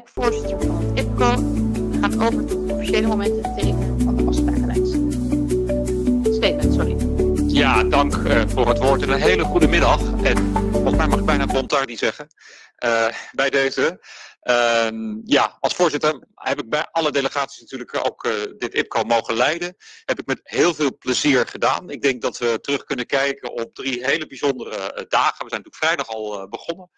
Voorzitter van het IPCO. We gaan over tot het officiële moment het tekenen van de afsprakenlijst. Statement, sorry. Ja, dank voor het woord en een hele goede middag. En volgens mij mag ik bijna bon tardi zeggen bij deze. Ja, als voorzitter heb ik bij alle delegaties natuurlijk ook dit IPCO mogen leiden. Heb ik met heel veel plezier gedaan. Ik denk dat we terug kunnen kijken op 3 hele bijzondere dagen. We zijn natuurlijk vrijdag al begonnen.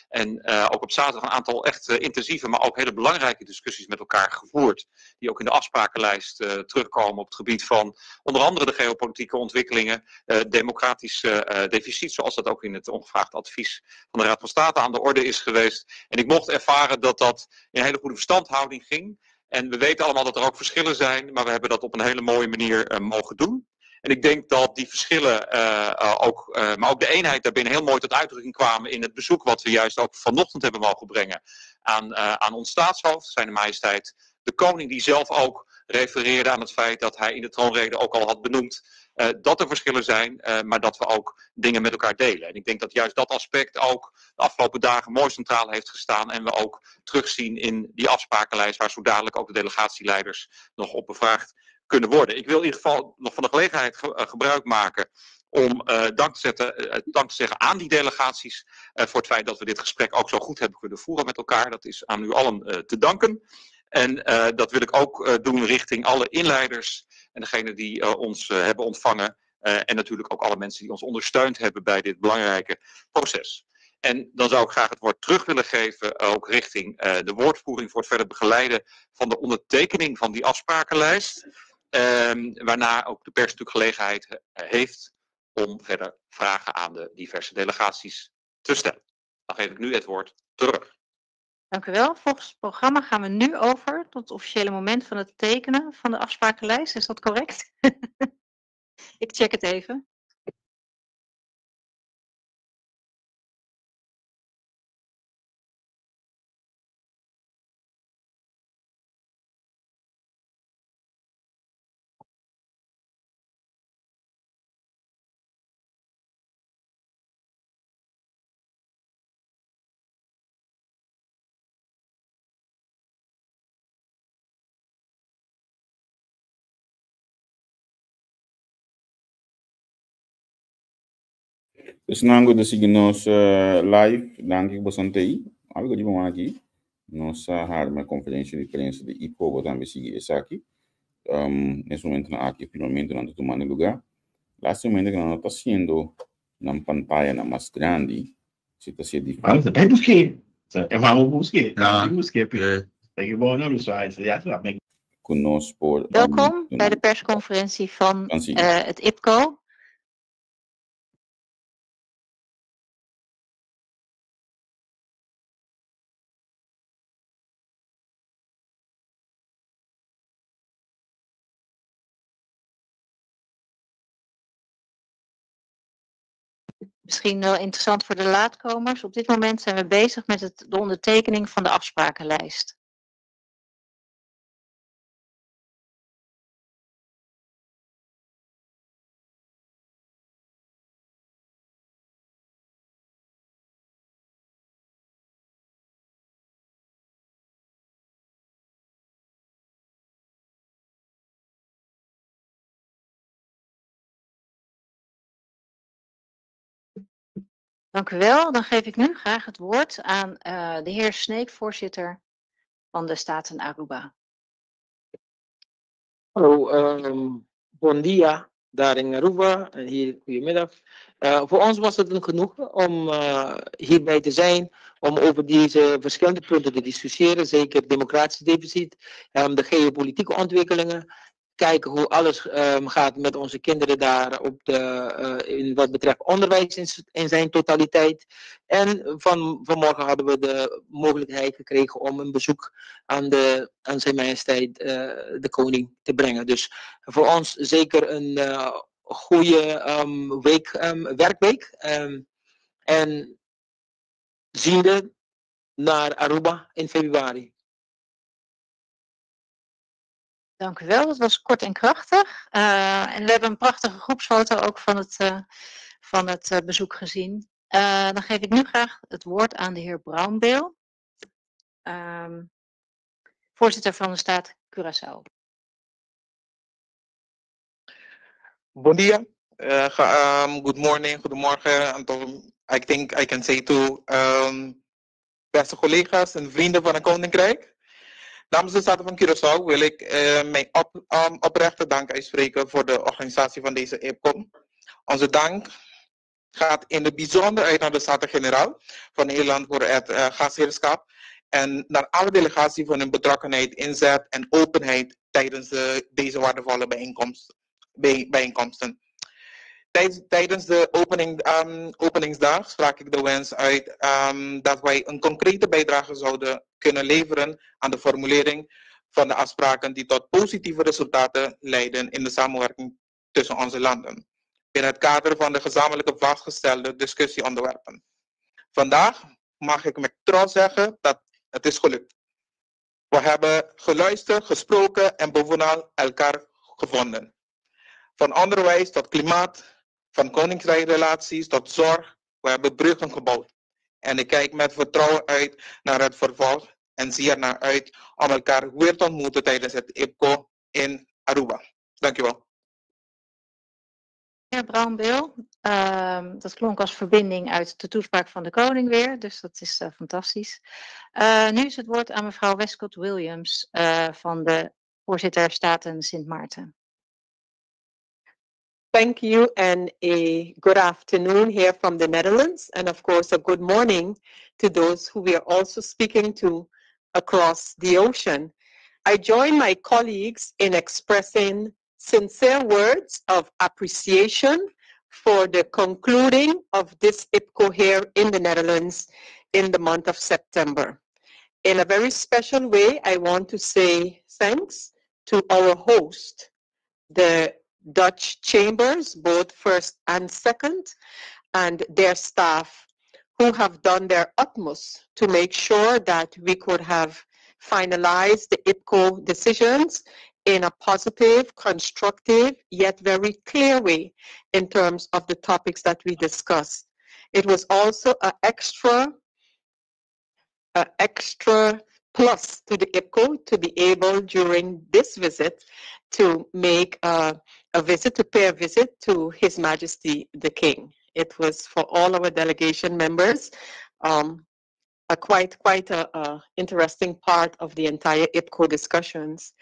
En ook op zaterdag een aantal echt intensieve, maar ook hele belangrijke discussies met elkaar gevoerd. Die ook in de afsprakenlijst terugkomen op het gebied van onder andere de geopolitieke ontwikkelingen, democratisch deficit, zoals dat ook in het ongevraagd advies van de Raad van State aan de orde is geweest. En ik mocht ervaren dat dat in een hele goede verstandhouding ging. En we weten allemaal dat er ook verschillen zijn, maar we hebben dat op een hele mooie manier mogen doen. En ik denk dat die verschillen, maar ook de eenheid daarbinnen heel mooi tot uitdrukking kwamen in het bezoek wat we juist ook vanochtend hebben mogen brengen aan ons staatshoofd, Zijne Majesteit de Koning, die zelf ook refereerde aan het feit dat hij in de troonrede ook al had benoemd dat er verschillen zijn, maar dat we ook dingen met elkaar delen. En ik denk dat juist dat aspect ook de afgelopen dagen mooi centraal heeft gestaan en we ook terugzien in die afsprakenlijst waar zo dadelijk ook de delegatieleiders nog op bevraagd kunnen worden. Ik wil in ieder geval nog van de gelegenheid gebruik maken om dank te zeggen aan die delegaties voor het feit dat we dit gesprek ook zo goed hebben kunnen voeren met elkaar. Dat is aan u allen te danken. En dat wil ik ook doen richting alle inleiders en degenen die ons hebben ontvangen. En natuurlijk ook alle mensen die ons ondersteund hebben bij dit belangrijke proces. En dan zou ik graag het woord terug willen geven, ook richting de woordvoering voor het verder begeleiden van de ondertekening van die afsprakenlijst. Waarna ook de pers natuurlijk gelegenheid heeft om verder vragen aan de diverse delegaties te stellen. Dan geef ik nu het woord terug. Dank u wel. Volgens het programma gaan we nu over tot het officiële moment van het tekenen van de afsprakenlijst. Is dat correct? Ik check het even. Dus nango de sigui nos live, dank ik bastante. Algo di bom aqui. Nossa harma conferência de imprensa de IPO também sigui essa aqui. Nesse momento na aqui finalmente não tomando lugar. Last momento que não está sendo na pantalla na mais grande, se está sendo difícil. Vamos buscar. Vamos buscar. Vamos buscar. Tem bom não ja, Conosco por Welkom bij de persconferentie van het IPCO. Misschien wel interessant voor de laatkomers. Op dit moment zijn we bezig met de ondertekening van de afsprakenlijst. Dank u wel. Dan geef ik nu graag het woord aan de heer Sneek, voorzitter van de Staten Aruba. Hallo, bon dia daar in Aruba en hier goedemiddag. Voor ons was het een genoegen om hierbij te zijn, om over deze verschillende punten te discussiëren, zeker het democratisch deficit, de geopolitieke ontwikkelingen. Kijken hoe alles gaat met onze kinderen daar op in wat betreft onderwijs in zijn totaliteit. En vanmorgen hadden we de mogelijkheid gekregen om een bezoek aan zijn majesteit de koning te brengen. Dus voor ons zeker een goede week, werkweek. En ziende naar Aruba in februari. Dank u wel, dat was kort en krachtig. En we hebben een prachtige groepsfoto ook van het bezoek gezien. Dan geef ik nu graag het woord aan de heer Brownbill. Voorzitter van de staat Curaçao. Bon dia. Good morning, goedemorgen. I think I can say to beste collega's en vrienden van het Koninkrijk. Namens de Staten van Curaçao wil ik mijn oprechte dank uitspreken voor de organisatie van deze IPCO. Onze dank gaat in het bijzonder uit naar de Staten-Generaal van Nederland voor het gastheerschap en naar alle delegaties voor hun betrokkenheid, inzet en openheid tijdens deze waardevolle bijeenkomsten. Tijdens de openingsdag sprak ik de wens uit dat wij een concrete bijdrage zouden kunnen leveren aan de formulering van de afspraken die tot positieve resultaten leiden in de samenwerking tussen onze landen, binnen het kader van de gezamenlijke vastgestelde discussieonderwerpen. Vandaag mag ik met trots zeggen dat het is gelukt. We hebben geluisterd, gesproken en bovenal elkaar gevonden. Van onderwijs tot klimaat, van koninkrijkrelaties tot zorg, we hebben bruggen gebouwd. En ik kijk met vertrouwen uit naar het vervolg en zie er naar uit om elkaar weer te ontmoeten tijdens het IPCO in Aruba. Dank u wel. Meneer Brownbill, dat klonk als verbinding uit de toespraak van de koning weer, dus dat is fantastisch. Nu is het woord aan mevrouw Westcott Williams van de voorzitter Staten Sint Maarten. Thank you and a good afternoon here from the Netherlands, and of course a good morning to those who we are also speaking to across the ocean. I join my colleagues in expressing sincere words of appreciation for the concluding of this IPCO here in the Netherlands in the month of September. In a very special way, I want to say thanks to our host, the Dutch chambers, both first and second, and their staff who have done their utmost to make sure that we could have finalized the IPCO decisions in a positive, constructive, yet very clear way in terms of the topics that we discussed. It was also an extra plus to the IPCO to be able during this visit to make a visit, to pay a visit to His Majesty the King. It was for all our delegation members a quite a interesting part of the entire IPCO discussions.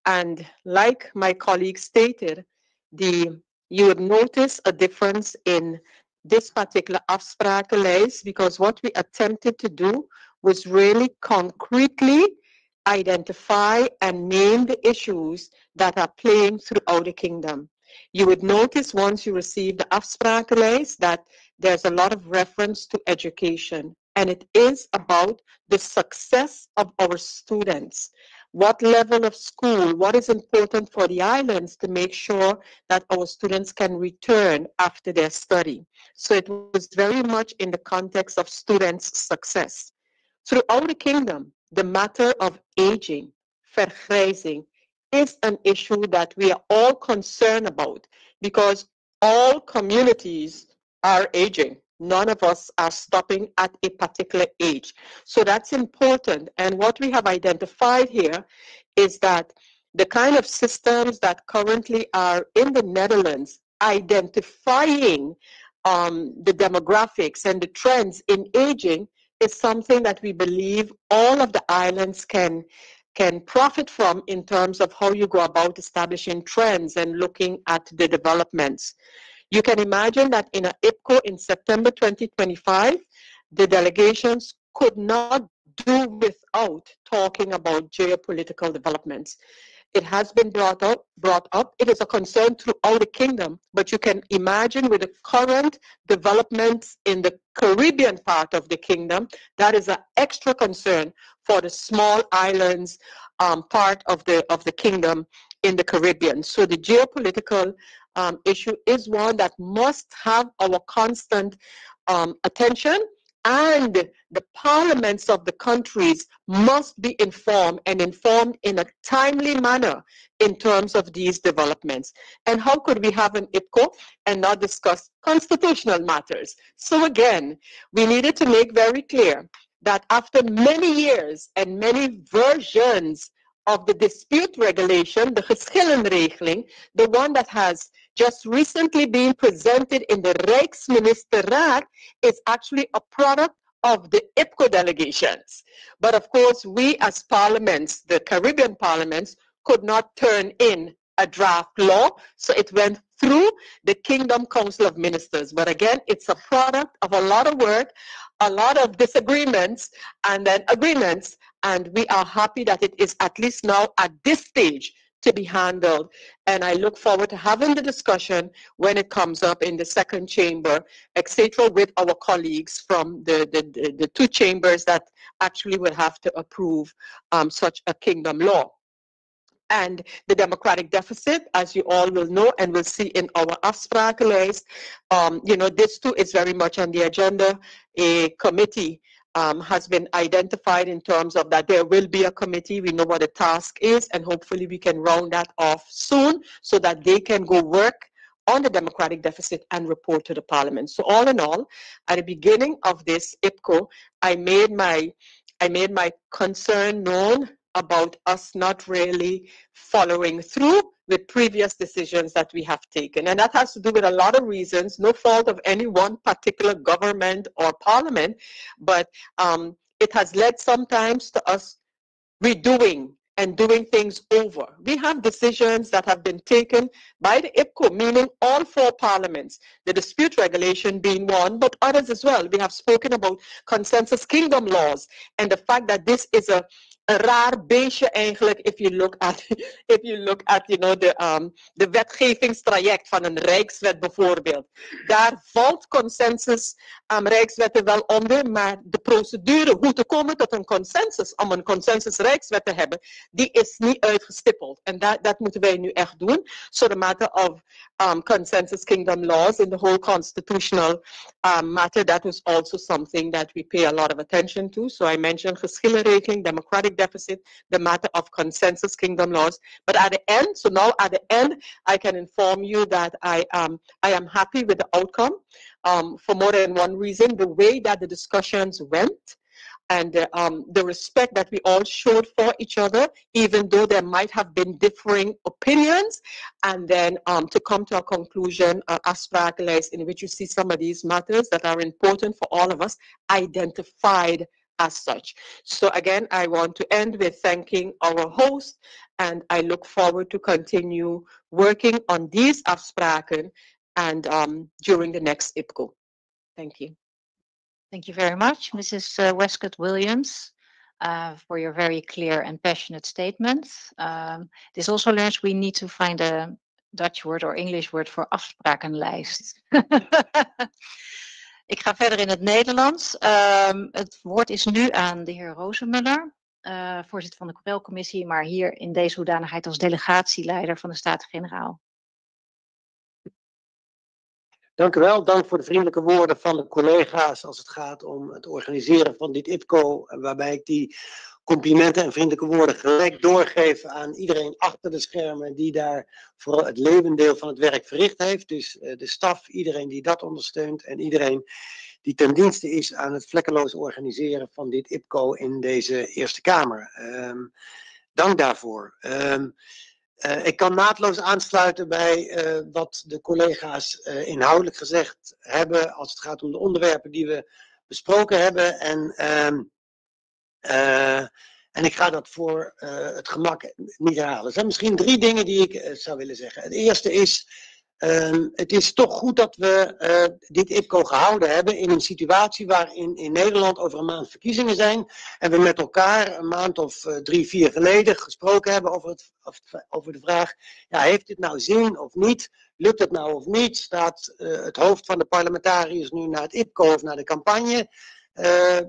And like my colleague stated, you would notice a difference in this particular afsprakenlijst because what we attempted to do was really concretely identify and name the issues that are playing throughout the kingdom. You would notice once you receive the afsprakenlijst that there's a lot of reference to education, and it is about the success of our students. What level of school, what is important for the islands to make sure that our students can return after their study. So it was very much in the context of students' success. Throughout the kingdom, the matter of aging, vergrijzing, is an issue that we are all concerned about because all communities are aging. None of us are stopping at a particular age. So that's important. And what we have identified here is that the kind of systems that currently are in the Netherlands identifying the demographics and the trends in aging is something that we believe all of the islands can profit from in terms of how you go about establishing trends and looking at the developments. You can imagine that in an IPCO in September 2025, the delegations could not do without talking about geopolitical developments. It has been brought up. It is a concern throughout the kingdom, but you can imagine with the current developments in the Caribbean part of the kingdom, that is an extra concern for the small islands part of the kingdom in the Caribbean. So the geopolitical issue is one that must have our constant attention, and the parliaments of the countries must be informed and informed in a timely manner in terms of these developments. And how could we have an IPCO and not discuss constitutional matters? So again, we needed to make very clear that after many years and many versions of the dispute regulation, the geschillenregeling, the one that has just recently been presented in the Rijksministerraad, is actually a product of the IPKO delegations. But of course, we as parliaments, the Caribbean parliaments, could not turn in a draft law, so it went through the Kingdom Council of Ministers. But again, it's a product of a lot of work, a lot of disagreements, and then agreements, and we are happy that it is at least now at this stage to be handled. And I look forward to having the discussion when it comes up in the second chamber, etc., with our colleagues from the, the, the, the two chambers that actually will have to approve such a kingdom law. And the democratic deficit, as you all will know and will see in our afsprakenlijst, this too is very much on the agenda. A committee has been identified in terms of that there will be a committee. We know what the task is, and hopefully we can round that off soon so that they can go work on the democratic deficit and report to the parliament. So all in all, at the beginning of this IPKO, I made my concern known about us not really following through with previous decisions that we have taken. And that has to do with a lot of reasons, no fault of any one particular government or parliament, but it has led sometimes to us redoing and doing things over. We have decisions that have been taken by the IPKO, meaning all four parliaments, the dispute regulation being one, but others as well. We have spoken about consensus kingdom laws and the fact that this is a raar beestje eigenlijk if you look at de wetgevingstraject van een rijkswet bijvoorbeeld. Daar valt consensus rijkswetten wel onder, maar de procedure hoe te komen tot een consensus, om een consensus rijkswet te hebben, die is niet uitgestippeld. En dat moeten wij nu echt doen. So the matter of consensus kingdom laws in the whole constitutional matter, that was also something that we pay a lot of attention to. So I mentioned geschillenregeling, democratic deficit, the matter of consensus kingdom laws. But at the end, so now at the end, I can inform you that I am happy with the outcome for more than one reason. The way that the discussions went and the respect that we all showed for each other, even though there might have been differing opinions, and then to come to a conclusion, afsprakenlijst, in which you see some of these matters that are important for all of us identified as such. So again, I want to end with thanking our host, and I look forward to continue working on these afspraken and during the next IPKO. Thank you. Thank you very much, Mrs. Wescot-Williams, for your very clear and passionate statement. This also learns we need to find a Dutch word or English word for afsprakenlijst. Ik ga verder in het Nederlands. Het woord is nu aan de heer Rosenmöller, voorzitter van de Corelcommissie, maar hier in deze hoedanigheid als delegatieleider van de Staten-Generaal. Dank u wel. Dank voor de vriendelijke woorden van de collega's als het gaat om het organiseren van dit IPKO, waarbij ik die complimenten en vriendelijke woorden gelijk doorgeef aan iedereen achter de schermen die daar vooral het leeuwendeel van het werk verricht heeft. Dus de staf, iedereen die dat ondersteunt en iedereen die ten dienste is aan het vlekkeloos organiseren van dit IPKO in deze Eerste Kamer. Dank daarvoor. Ik kan naadloos aansluiten bij wat de collega's inhoudelijk gezegd hebben als het gaat om de onderwerpen die we besproken hebben. En ik ga dat voor het gemak niet herhalen. Er zijn misschien drie dingen die ik zou willen zeggen. Het eerste is, het is toch goed dat we dit IPKO gehouden hebben in een situatie waarin in Nederland over een maand verkiezingen zijn en we met elkaar een maand of 3, 4 geleden gesproken hebben over de vraag, ja, heeft dit nou zin of niet? Lukt het nou of niet? Staat het hoofd van de parlementariërs nu naar het IPKO of naar de campagne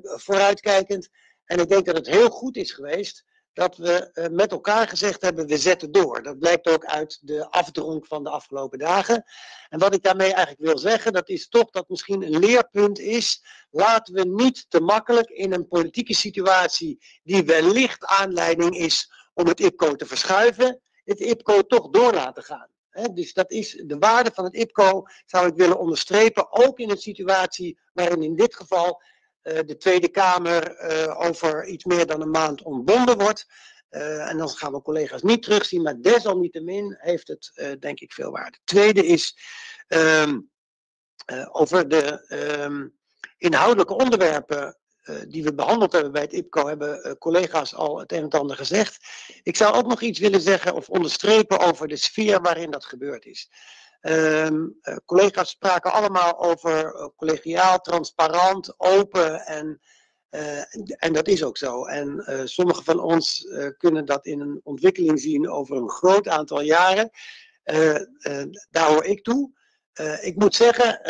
vooruitkijkend? En ik denk dat het heel goed is geweest dat we met elkaar gezegd hebben, we zetten door. Dat blijkt ook uit de afdronk van de afgelopen dagen. En wat ik daarmee eigenlijk wil zeggen, dat is toch dat misschien een leerpunt is, laten we niet te makkelijk in een politieke situatie die wellicht aanleiding is om het IPKO te verschuiven, het IPKO toch door laten gaan. Dus dat is de waarde van het IPKO, zou ik willen onderstrepen, ook in een situatie waarin in dit geval de Tweede Kamer over iets meer dan een maand ontbonden wordt. En dan gaan we collega's niet terugzien, maar desalniettemin heeft het denk ik veel waarde. Tweede is over de inhoudelijke onderwerpen die we behandeld hebben bij het IPCO, hebben collega's al het een en het ander gezegd. Ik zou ook nog iets willen zeggen of onderstrepen over de sfeer waarin dat gebeurd is. Collega's spraken allemaal over collegiaal, transparant, open en dat is ook zo. En sommigen van ons kunnen dat in een ontwikkeling zien over een groot aantal jaren. Daar hoor ik toe. Ik moet zeggen,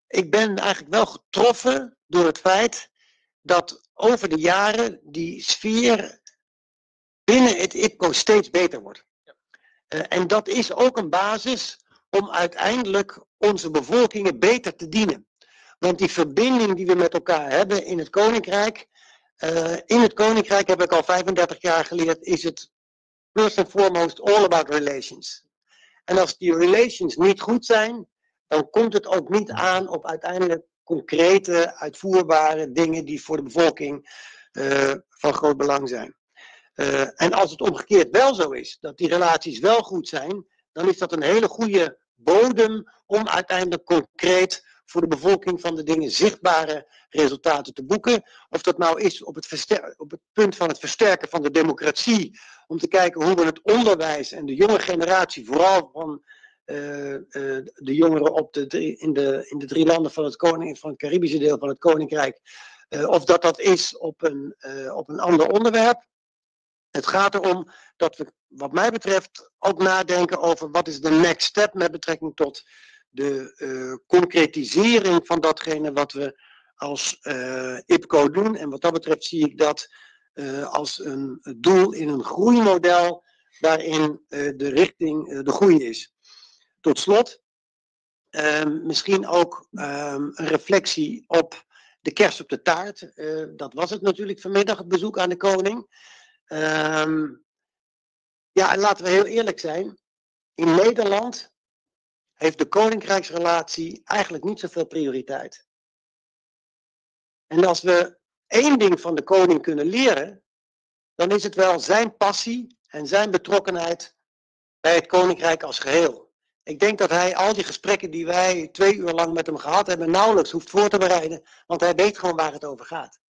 ik ben eigenlijk wel getroffen door het feit dat over de jaren die sfeer binnen het IPCO steeds beter wordt. En dat is ook een basis om uiteindelijk onze bevolkingen beter te dienen. Want die verbinding die we met elkaar hebben in het Koninkrijk, heb ik al 35 jaar geleerd, is het first and foremost all about relations. En als die relations niet goed zijn, dan komt het ook niet aan op uiteindelijk concrete, uitvoerbare dingen die voor de bevolking van groot belang zijn. En als het omgekeerd wel zo is, dat die relaties wel goed zijn, dan is dat een hele goede bodem om uiteindelijk concreet voor de bevolking van de dingen zichtbare resultaten te boeken. Of dat nou is op het punt van het versterken van de democratie, om te kijken hoe we het onderwijs en de jonge generatie, vooral van de jongeren op in de drie landen van het Caribische deel van het Koninkrijk, of dat is op een ander onderwerp. Het gaat erom dat we, wat mij betreft, ook nadenken over wat is de next step met betrekking tot de concretisering van datgene wat we als IPCO doen. En wat dat betreft zie ik dat als een doel in een groeimodel waarin de richting de goede is. Tot slot, misschien ook een reflectie op de kers op de taart. Dat was het natuurlijk vanmiddag, het bezoek aan de koning. Ja, en laten we heel eerlijk zijn. In Nederland heeft de koninkrijksrelatie eigenlijk niet zoveel prioriteit. En als we één ding van de koning kunnen leren, dan is het wel zijn passie en zijn betrokkenheid bij het koninkrijk als geheel. Ik denk dat hij al die gesprekken die wij 2 uur lang met hem gehad hebben, nauwelijks hoeft voor te bereiden, want hij weet gewoon waar het over gaat.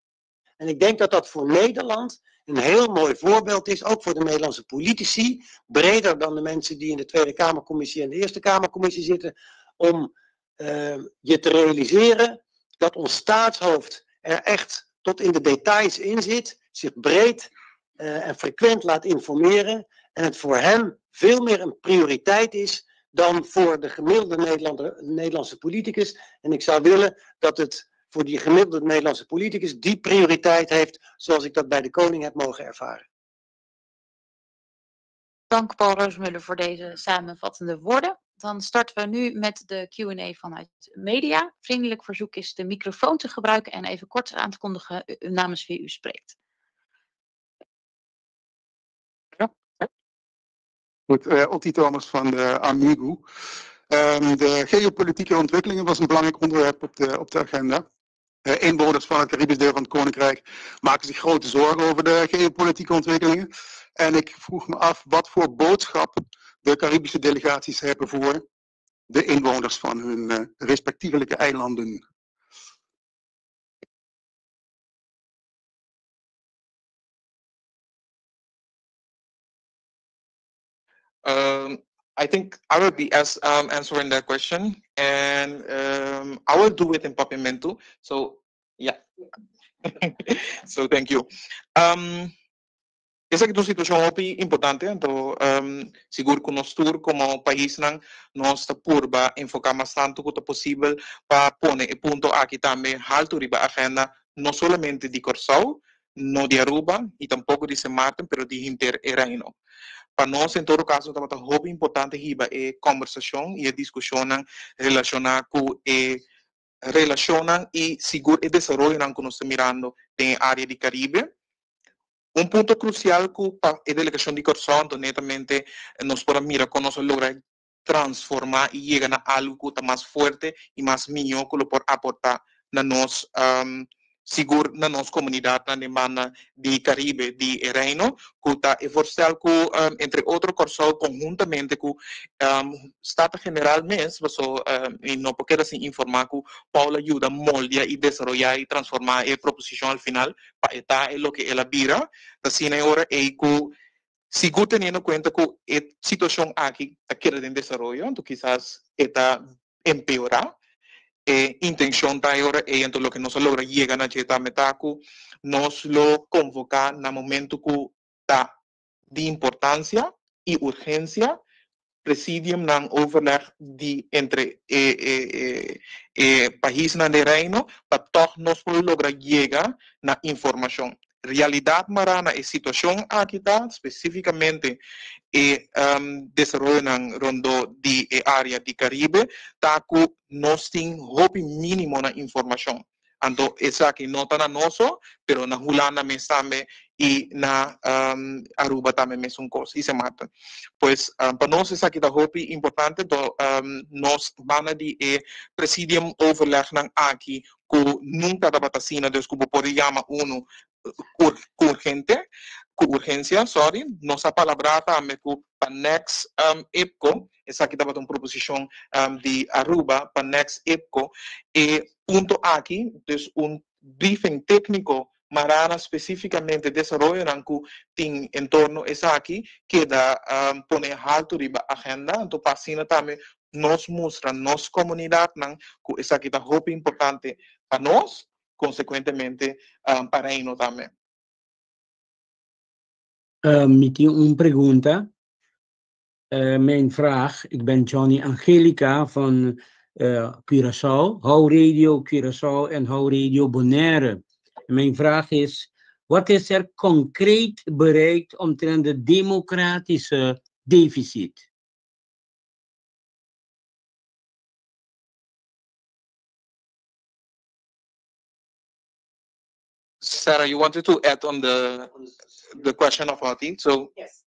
En ik denk dat dat voor Nederland een heel mooi voorbeeld is, ook voor de Nederlandse politici, breder dan de mensen die in de Tweede Kamercommissie en de Eerste Kamercommissie zitten, om je te realiseren dat ons staatshoofd er echt tot in de details in zit, zich breed en frequent laat informeren en het voor hem veel meer een prioriteit is dan voor de gemiddelde Nederlandse politicus. En ik zou willen dat het voor die gemiddelde Nederlandse politicus die prioriteit heeft, zoals ik dat bij de koning heb mogen ervaren. Dank Paul Roosmuller voor deze samenvattende woorden. Dan starten we nu met de Q&A vanuit media. Vriendelijk verzoek is de microfoon te gebruiken en even kort aan te kondigen namens wie u spreekt. Ja. Goed, Otti Thomas van de Amigo. De geopolitieke ontwikkelingen was een belangrijk onderwerp op de agenda. Inwoners van het Caribisch deel van het Koninkrijk maken zich grote zorgen over de geopolitieke ontwikkelingen. En ik vroeg me af wat voor boodschap de Caribische delegaties hebben voor de inwoners van hun respectievelijke eilanden. I think I will be answering that question, and I will do it in Papiamento. So, yeah. So, thank you. Esaki ta un situashon hopi importante, anto sigur ku nos tur komo paisnan nos ta purba enfoká mas tantu ku ta posibel pa pone e punto aki tambe haltu riba agenda, no solamente di Kòrsou, no di Aruba i tampoko di Sint Maarten, pero di henter e Reino. Pa nos, en todo kaso, tabata hopi importante hiba e kòmbersashon i e diskushonnan relashoná ku e relashonnan i sigur e desaroyonan ku nos ta mirando den e área di Karibe. Un punto krusial ku pa e delegashon di Kòrsou, anto netamente nos por a mira kon nos a logra transformá i yega na algu ku ta mas fuerte i mas mihó ku lo por aportá na nos sigur na nos komunidatnan den banda di Karibe di e Reino ku ta e voorstel ku entre otro Kòrsou konhuntamente ku Staten General mes paso mi no por keda sin informá ku Paul a yuda moldia i desaroyá i transformá e proposishon al final pa e ta e loke el a bira ta asina e ora ei ku Sigur teniendo kuenta ku e situashon aki ta keda den desaroyo, anto kisas e ta empeorá. E intenshon ta e ora ei, anto loke nos a logra yega na dje tambe ta ku nos lo konvoká na momentu ku ta di importansia i urgensia presidiumnan overleg di entre e e paisnan den Reino pa tòg nos por logra yega na informashon. Realidat mará na e situashon aki ta spesífikamente e desaroyonan rondó di e área di Karibe ta ku nos tin hopi mínimo na informashon. Anto esaki no ta na noso, pero na Hulanda mes tambe y na Aruba tambe mesun cos y Sint Maarten. Pues pa nos esaki ta hopi importante, to nos banda di e presidium overlegnan aki cu nunca tabata asina, dus cu bo por yama uno cu urgente, cu urgencia, sorry, nos a palabra tambe cu pa next IPCO, esaki tabata un proposicion di Aruba pa next IPCO, e punto aki, dus un briefing tecnico marana specificamente desaroyonan cu tin entorno esaki, keda pone halto riba agenda, anto pa asina tambe nos mustra nos comunidadnan cu esaki ta hopi importante pa nos, consecuentemente pa Reino tambe. Mi tin un pregunta. Mijn vraag, ik ben Johnny Angelica van Curaçao, How Radio Curaçao en How Radio Bonaire. Mijn vraag is, wat is er concreet bereikt omtrent de democratische deficit? Sarah, you wanted to add on the question of Oti, so. Yes.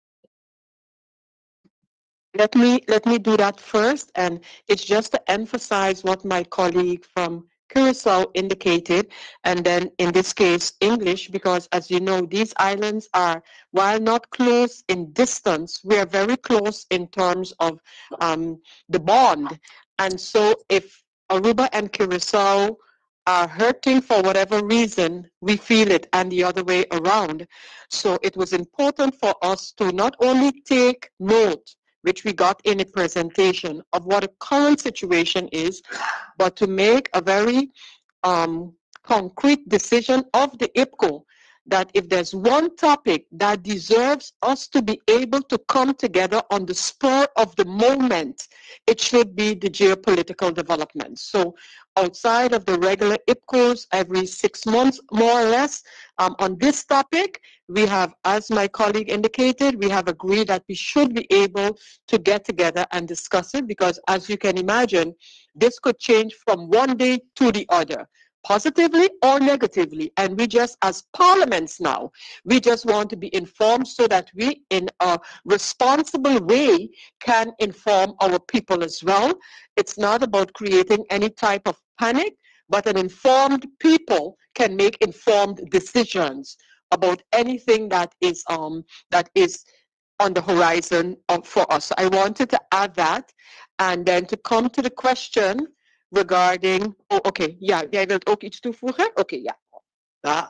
Let me let me do that first, and it's just to emphasize what my colleague from Curacao indicated, and then in this case, English, because as you know, these islands are, while not close in distance, we are very close in terms of um, the bond. And so if Aruba and Curacao are hurting for whatever reason, we feel it, and the other way around. So it was important for us to not only take note, which we got in a presentation, of what the current situation is, but to make a very um, concrete decision of the IPCO that if there's one topic that deserves us to be able to come together on the spur of the moment, it should be the geopolitical development. So outside of the regular IPCOs every 6 months, more or less, um, on this topic, we have, as my colleague indicated, we have agreed that we should be able to get together and discuss it because, as you can imagine, this could change from one day to the other positively or negatively. And we just, as parliaments now, we just want to be informed so that we, in a responsible way, can inform our people as well. It's not about creating any type of panic, but an informed people can make informed decisions about anything that is um, that is on the horizon um, for us. I wanted to add that, and then to come to the question regarding... Oh, oké. Okay. Ja, jij wilt ook iets toevoegen? Oké, okay, ja. Nou,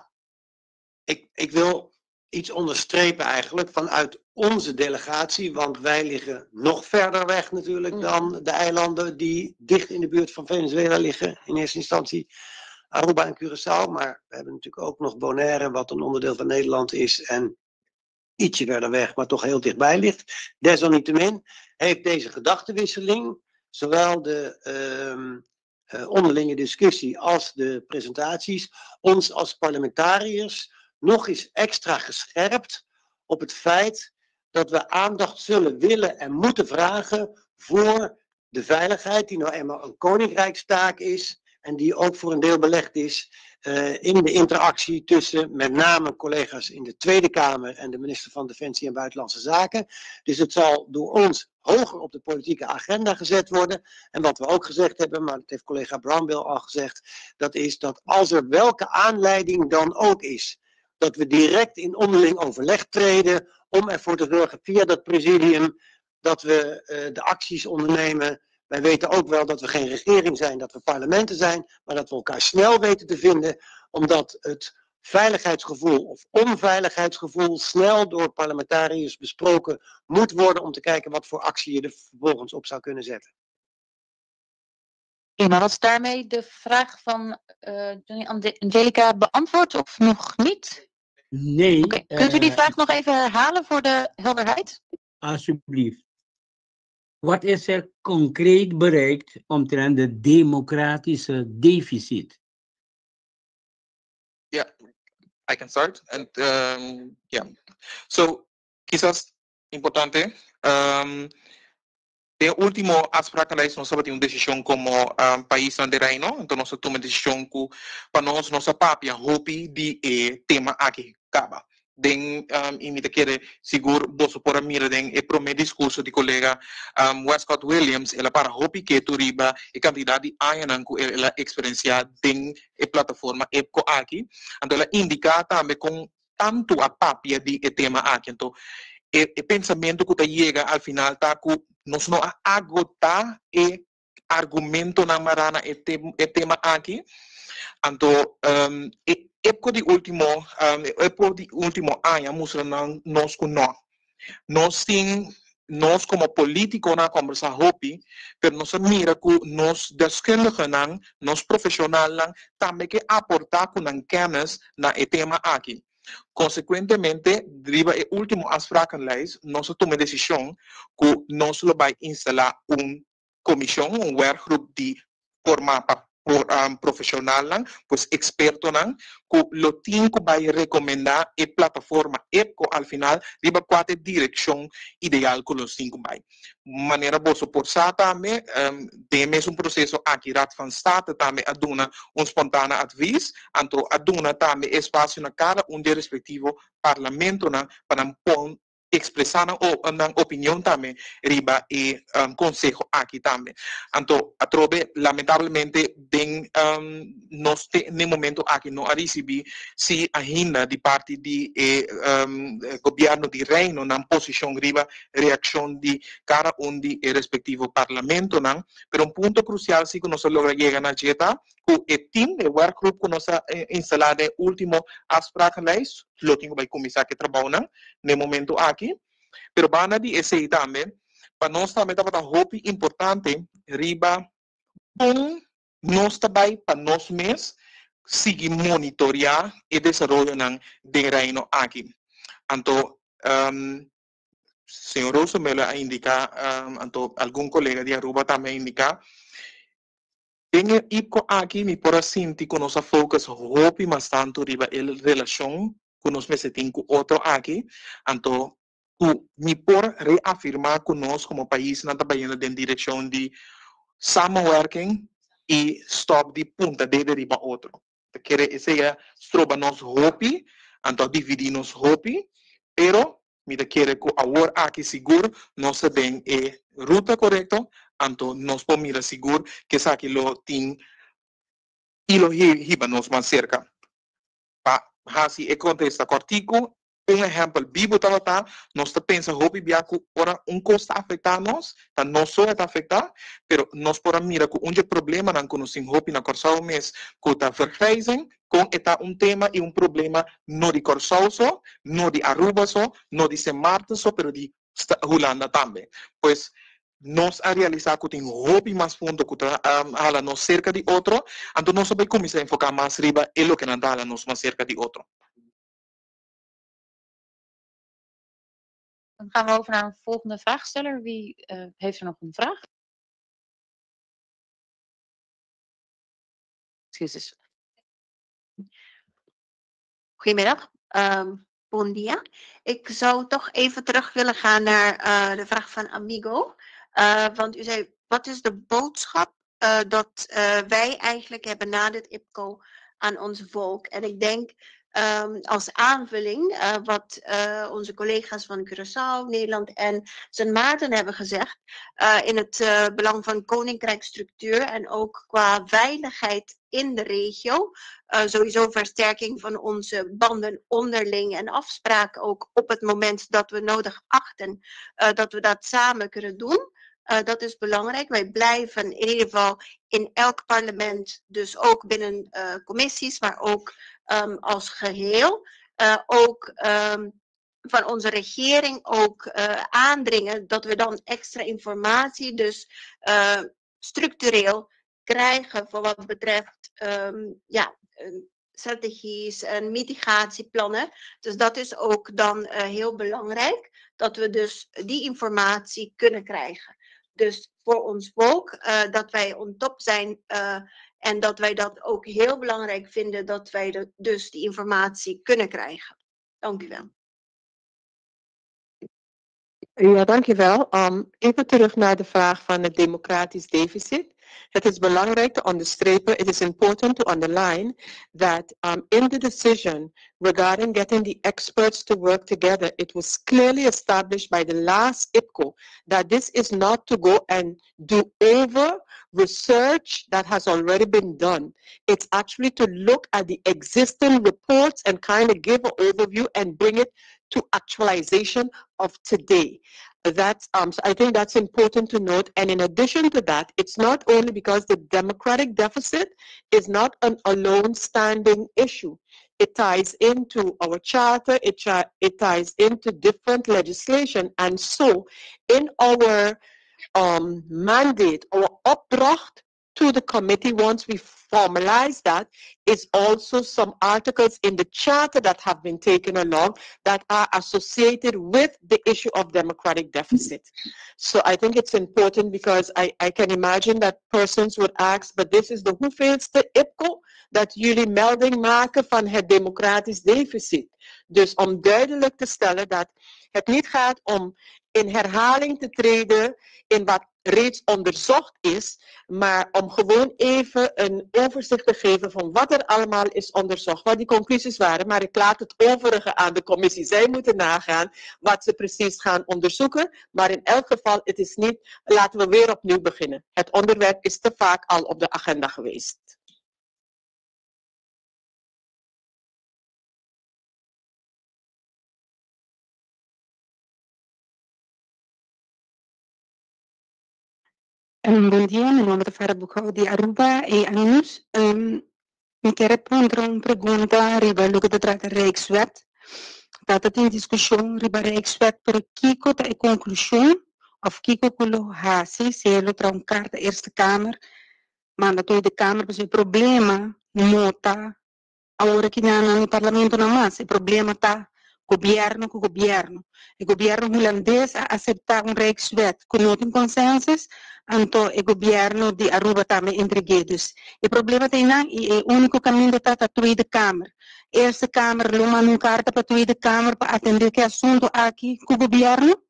ik, ik wil iets onderstrepen eigenlijk vanuit onze delegatie, want wij liggen nog verder weg natuurlijk dan de eilanden die dicht in de buurt van Venezuela liggen in eerste instantie. Aruba en Curaçao, maar we hebben natuurlijk ook nog Bonaire, wat een onderdeel van Nederland is en ietsje verder weg, maar toch heel dichtbij ligt. Desalniettemin heeft deze gedachtenwisseling, zowel de onderlinge discussie als de presentaties, ons als parlementariërs nog eens extra gescherpt op het feit dat we aandacht zullen willen en moeten vragen voor de veiligheid, die nou eenmaal een koninkrijkstaak is en die ook voor een deel belegd is in de interactie tussen met name collega's in de Tweede Kamer en de minister van Defensie en Buitenlandse Zaken. Dus het zal door ons hoger op de politieke agenda gezet worden. En wat we ook gezegd hebben, maar dat heeft collega Brownbill al gezegd, dat is dat als er welke aanleiding dan ook is, dat we direct in onderling overleg treden om ervoor te zorgen via dat presidium dat we de acties ondernemen. Wij weten ook wel dat we geen regering zijn, dat we parlementen zijn, maar dat we elkaar snel weten te vinden, omdat het veiligheidsgevoel of onveiligheidsgevoel snel door parlementariërs besproken moet worden om te kijken wat voor actie je er vervolgens op zou kunnen zetten. Prima, was daarmee de vraag van Johnny Angelica beantwoord of nog niet? Nee. Okay. Kunt u die vraag nog even herhalen voor de helderheid? Alsjeblieft. Wat is er concreet bereikt omtrent de democratische deficit? Yeah, I can start. And yeah, so kisas importante. Den último afsprakenlijst nos tabatin un desishon komo paisnan den Reino, anto nos a tuma e desishon ku pa nos nos a papia hopi di e tema aki kaba. Den i mi ta kere sigur boso por a mira den e prome diskurso di kolega Wescot Williams, el a para hopi ketu riba e kantidat di añanan ku el a eksperensiá den e plataforma IPKO aki. Anto el a indiká tambe kon tantu a papia di e tema aki. Anto e pensamentu ku ta yega al final ta ku nos no a agotá e argumentonan mará na e e tema aki. Anto e epko di último e epko di último aña a mustra nan nos ku nò. Nos tin nos komo polítikonan a kòmbersá hopi, pero nos a mira ku nos deskundigenan, nos profeshonalnan tambe ke aportá ku nan kènis na e tema aki. Konsekuentemente, riba e último afsprakenlijst nos a tuma e desishon ku nos lo bai instalá un komishon, un werkgroep di formá pa profeshonalnan, pues ekspertonan, ku lo tin ku bai rekomendá e plataforma IPCO al final riba kua ta e direkshon ideal ku nos tin ku bai. Manera boso por sa tambe, den e mesun proseso aki Raad van State tambe a duna un spontane advies, anto a duna tambe espasio na kada un di e respektivo parlamentonan pa nan pon expresa nan nan opinion tambe riba e conseho aki tambe. Anto atrobe lamentablemente den nos te n'e momento aki no a ricibi si ainda di parti di e gobierno di Reino nan posicion riba reaccion di cada un di e respectivo parlamentonan. Pero un punto crucial si cu nos a logra yega na dje ta ku e tim, e werkgroep ku nos a instalá den e último afsprakenlijst, lo tin ku bai kuminsá ku e trabounan na e momentu aki. Pero banda di esei tambe, pa nos tambe tabata hopi importante riba kon nos ta bai pa nos mes sigui monitoriá e desaroyonan den Reino aki. Anto señor Rosenmöller a indiká, anto algun kolega di Aruba tambe a indiká, Den e IPCO aki mi por a sinti ku nos a focus hopi mas tantu riba e relashon ku nos mester tin ku otro aki, anto ku mi por reafirmá ku nos komo paisnan ta bayendo den direkshon di samenwerking i stòp di punta dede riba otro. Ta kere esei a stroba nos hopi, anto a dividí nos hopi, pero mi ta kere ku awor aki sigur nos ta den e ruta korekto, anto nos por mira sigur ku esaki lo tin i lo hiba nos mas serka. Pa hasi e kontesta kòrtiku, Un ehèmpel bibu tabata, nos ta pensa hopi bia ku ora un kos ta afektá nos, ta nos so e ta afektá, pero nos por a mira ku un dje problemanan ku nos tin hopi na Kòrsou mes ku ta vergrijzing, kon e ta un tema i un problema no di Kòrsou so, no di Aruba so, no di Sint Maarten so, pero di Hulanda tambe. Pues nos a realisá ku tin hopi mas punto ku ta hala nos serka di otro, anto nos a bai kuminsá enfoká mas riba e lokenan ta hala nos mas serka di otro. Dan gaan we over naar een volgende vraagsteller. Wie heeft er nog een vraag? Excuses. Goedemiddag, bon dia. Ik zou toch even terug willen gaan naar de vraag van Amigo. Want u zei, wat is de boodschap dat wij eigenlijk hebben na dit IPCO aan ons volk. En ik denk als aanvulling wat onze collega's van Curaçao, Nederland en Sint Maarten hebben gezegd, in het belang van koninkrijksstructuur en ook qua veiligheid in de regio, sowieso versterking van onze banden onderling en afspraken ook op het moment dat we nodig achten dat we dat samen kunnen doen. Dat is belangrijk. Wij blijven in ieder geval in elk parlement, dus ook binnen commissies, maar ook als geheel, ook van onze regering ook aandringen dat we dan extra informatie, dus structureel krijgen voor wat betreft ja, strategies en mitigatieplannen. Dus dat is ook dan heel belangrijk, dat we dus die informatie kunnen krijgen. Dus voor ons volk, dat wij on top zijn en dat wij dat ook heel belangrijk vinden, dat wij dus die informatie kunnen krijgen. Dank u wel. Ja, dankjewel. Even terug naar de vraag van het democratisch deficit. Het is belangrijk te onderstrepen, it is important to underline that in the decision regarding getting the experts to work together, it was clearly established by the last IPCO that this is not to go and do over research that has already been done. It's actually to look at the existing reports and kind of give an overview and bring it to actualization of today. So I think that's important to note. And in addition to that, it's not only because the democratic deficit is not an alone standing issue. It ties into our charter, it ties into different legislation. And so in our mandate, our opdracht to the committee, once we formalize that, is also some articles in the charter that have been taken along that are associated with the issue of democratic deficit. So I think it's important because I can imagine that persons would ask, but this is de hoeveelste IPCO dat jullie melding maken van het democratisch deficit. Dus om duidelijk te stellen dat het niet gaat om in herhaling te treden in wat reeds onderzocht is, maar om gewoon even een overzicht te geven van wat er allemaal is onderzocht, wat die conclusies waren. Maar ik laat het overige aan de commissie. Zij moeten nagaan wat ze precies gaan onderzoeken. Maar in elk geval, het is niet, laten we weer opnieuw beginnen. Het onderwerp is te vaak al op de agenda geweest. Bon dia, mi nomber ta Farah Bukhau di Aruba e Animus. Mi kier puntra un pregunta riba loke ta trata Rijkswet. Tata tin discusion riba Rijkswet, pero kiko ta e conclusion of kiko ku lo hasi si e lo traha un carta Eerste Kamer, manda Tweede Kamer, pasobra e problema no ta awor aki na nan parlamento nan mas, e problema ta gobierno cu gobierno. E gobierno Hulandes a acepta un Rijkswet cu no tin consensus, anto e gobierno di Aruba tambe entregue. Dus e problema ta einan y e unico caminda ta ta Tweede Kamer. Eerste Kamer lo manda un carta pa Tweede Kamer pa atende cu e asunto aki cu gobierno?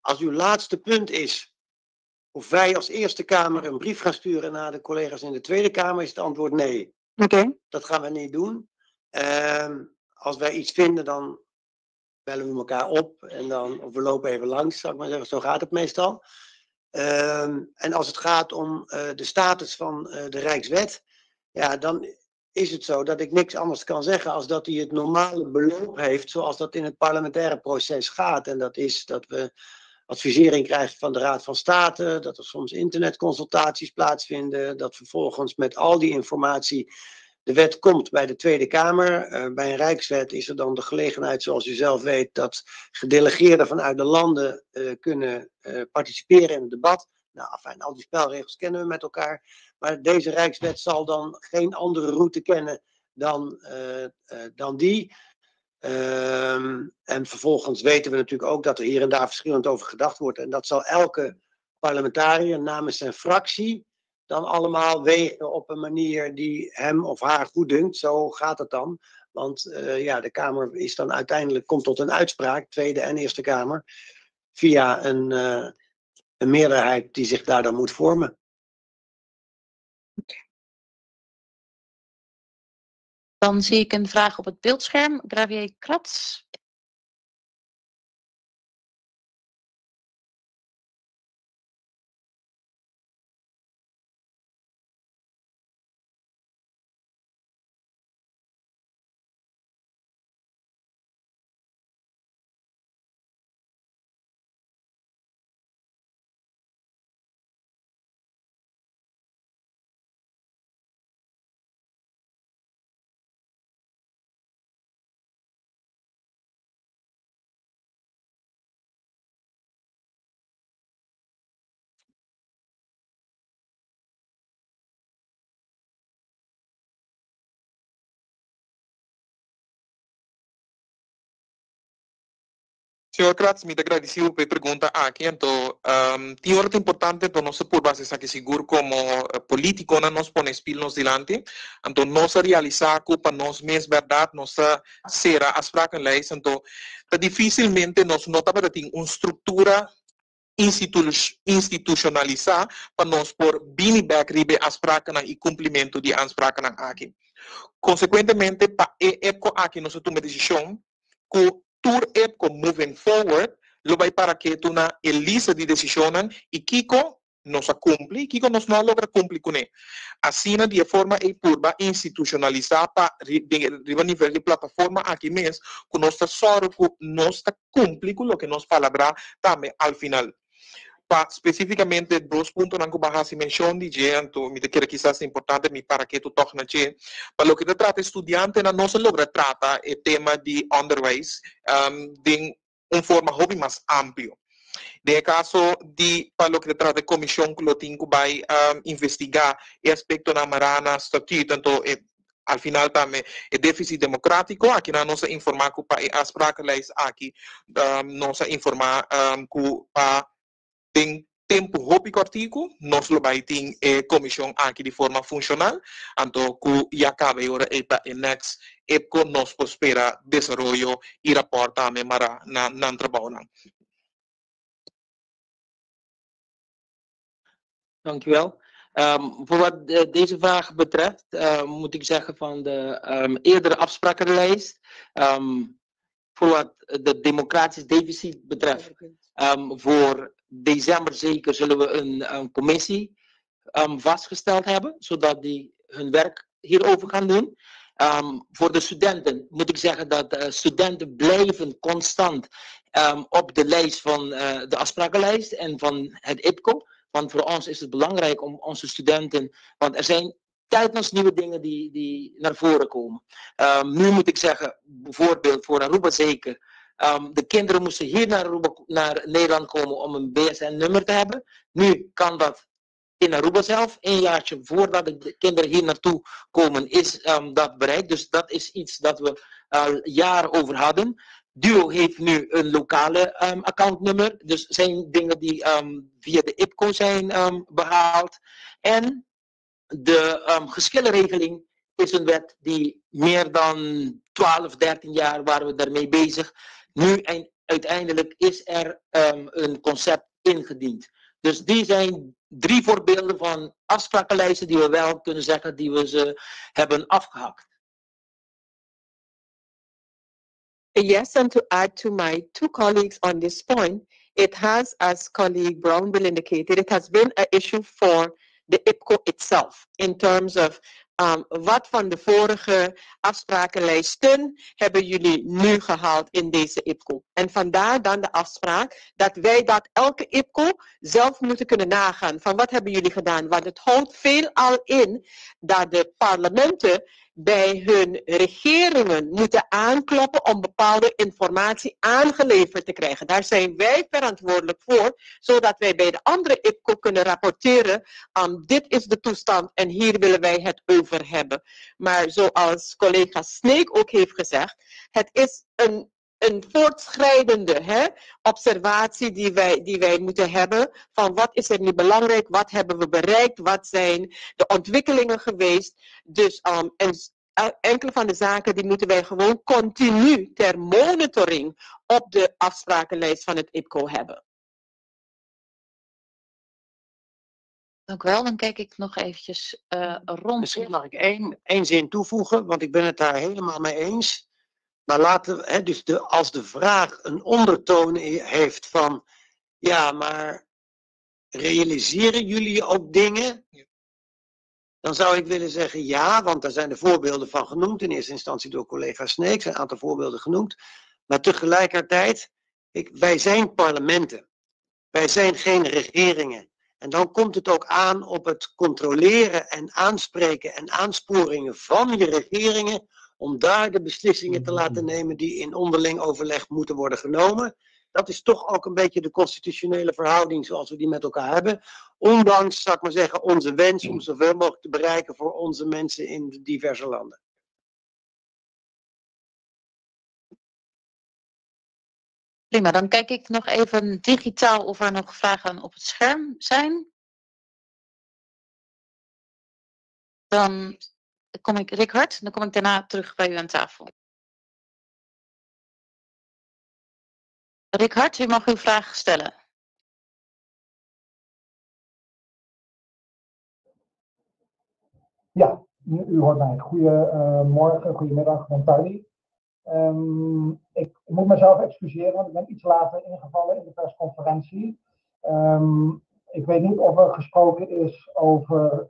Als uw laatste punt is of wij als Eerste Kamer een brief gaan sturen naar de collega's in de Tweede Kamer, is het antwoord nee. Dat gaan we niet doen. Als wij iets vinden, dan bellen we elkaar op en dan, of we lopen even langs, zal ik maar zeggen. Zo gaat het meestal. En als het gaat om de status van de Rijkswet, ja, dan is het zo dat ik niks anders kan zeggen als dat hij het normale beloop heeft zoals dat in het parlementaire proces gaat. En dat is dat we advisering krijgen van de Raad van State, dat er soms internetconsultaties plaatsvinden, dat vervolgens met al die informatie de wet komt bij de Tweede Kamer. Bij een Rijkswet is er dan de gelegenheid, zoals u zelf weet, dat gedelegeerden vanuit de landen kunnen participeren in het debat. Al die spelregels kennen we met elkaar. Maar deze Rijkswet zal dan geen andere route kennen dan die. En vervolgens weten we natuurlijk ook dat er hier en daar verschillend over gedacht wordt. En dat zal elke parlementariër namens zijn fractie dan allemaal wegen op een manier die hem of haar goed dunkt. Zo gaat het dan. Want ja, de Kamer is dan uiteindelijk, komt tot een uitspraak, Tweede en Eerste Kamer, via een meerderheid die zich daar dan moet vormen. Dan zie ik een vraag op het beeldscherm. Gravier Kratz. Señor Kratz, mi ta gradisí bo pa e pregunta aki. Anto, tin ora ta importante anto nos ta purba hasi esaki sigur komo polítikonan nos pone spil nos dilanti. Anto nos a realisá ku pa nos mes bèrdat nos ta sera afsprakenlijst anto ta difísilmente nos no tabata tin un struktura institushonalisá pa nos por bini bèk riba e afsprakennan i kumplimentu di e afsprakennan aki. Konsekuentemente pa e epko aki nos a tuma e desishon ku tur epko moving forward lo bai para ketu na e lista di desishonnan i kiko nos a kumpli i kiko nos no a logra kumpli kuné. Asina di e forma ei purba institushonalisá pa riba nivel di plataforma aki mes ku nos ta sòru ku nos ta kumpli ku loke nos palabrá tambe al final. Pa spesífikamente dos puntonan ku bo a hasi menshon di dje, anto mi ta kere kisas ta importante mi para ketu tòg na dje. Pa loke ta trata e studiantenan nos a logra trata e tema di onderwijs den un forma hopi mas amplio. Den e kaso di pa loke ta trata e komishon ku lo tin ku bai investigá e aspektonan mará na statuut, anto e al final tambe e defisit demokratiko, akinan nos a informá ku pa e afsprakenlijst aki nos a informá ku pa den tempu hopi kòrtiku nos lo bai tin e komishon aki di forma funshonal, anto ku ya kaba e ora ei pa e next epko nos por spera desaroyo i rapòrt tambe mará na nan trabounan. Dank u wel. Voor wat deze vraag betreft, moet ik zeggen van de eerdere afsprakenlijst, voor wat de democratisch deficit betreft, voor december zeker zullen we een commissie vastgesteld hebben, zodat die hun werk hierover gaan doen. Voor de studenten moet ik zeggen dat de studenten blijven constant op de lijst van de afsprakenlijst en van het IPCO. Want voor ons is het belangrijk om onze studenten, want er zijn telkens nieuwe dingen die naar voren komen. Nu moet ik zeggen, bijvoorbeeld voor Aruba zeker, de kinderen moesten hier naar Aruba, naar Nederland komen om een BSN-nummer te hebben. Nu kan dat in Aruba zelf, een jaartje voordat de kinderen hier naartoe komen, is dat bereikt. Dus dat is iets dat we al jaren over hadden. Duo heeft nu een lokale accountnummer. Dus zijn dingen die via de IPCO zijn behaald. En de geschillenregeling is een wet die meer dan 12, 13 jaar waren we daarmee bezig. Nu en uiteindelijk is er een concept ingediend. Dus die zijn 3 voorbeelden van afsprakenlijsten die we wel kunnen zeggen die we ze hebben afgehakt. Yes, and to add to my 2 colleagues on this point, it has, as colleague Brownbill indicated, it has been an issue for the IPCO itself in terms of wat van de vorige afsprakenlijsten hebben jullie nu gehaald in deze IPCO. En vandaar dan de afspraak dat wij dat elke IPCO zelf moeten kunnen nagaan van wat hebben jullie gedaan. Want het houdt veel al in dat de parlementen bij hun regeringen moeten aankloppen om bepaalde informatie aangeleverd te krijgen. Daar zijn wij verantwoordelijk voor, zodat wij bij de andere IPCO kunnen rapporteren, dit is de toestand en hier willen wij het over hebben. Maar zoals collega Sneek ook heeft gezegd, het is een een voortschrijdende, hè, observatie die wij moeten hebben van wat is er nu belangrijk, wat hebben we bereikt, wat zijn de ontwikkelingen geweest. Dus en enkele van de zaken die moeten wij gewoon continu ter monitoring op de afsprakenlijst van het IPCO hebben. Dank u wel. Dan kijk ik nog eventjes rond. Misschien mag ik één zin toevoegen, want ik ben het daar helemaal mee eens. Maar laten we, hè, dus als de vraag een ondertoon heeft van, ja, maar realiseren jullie ook dingen? Dan zou ik willen zeggen ja, want daar zijn de voorbeelden van genoemd. In eerste instantie door collega Sneek zijn een aantal voorbeelden genoemd. Maar tegelijkertijd, wij zijn parlementen. Wij zijn geen regeringen. En dan komt het ook aan op het controleren en aanspreken en aansporingen van je regeringen, om daar de beslissingen te laten nemen die in onderling overleg moeten worden genomen. Dat is toch ook een beetje de constitutionele verhouding zoals we die met elkaar hebben. Ondanks, zou ik maar zeggen, onze wens om zoveel mogelijk te bereiken voor onze mensen in de diverse landen. Prima, dan kijk ik nog even digitaal of er nog vragen op het scherm zijn. Dan kom ik, Rick Hart, dan kom ik daarna terug bij u aan tafel. Rick Hart, u mag uw vraag stellen. Ja, u hoort mij. Goedemorgen, goedemiddag, Montardi. Ik moet mezelf excuseren, want ik ben iets later ingevallen in de persconferentie. Ik weet niet of er gesproken is over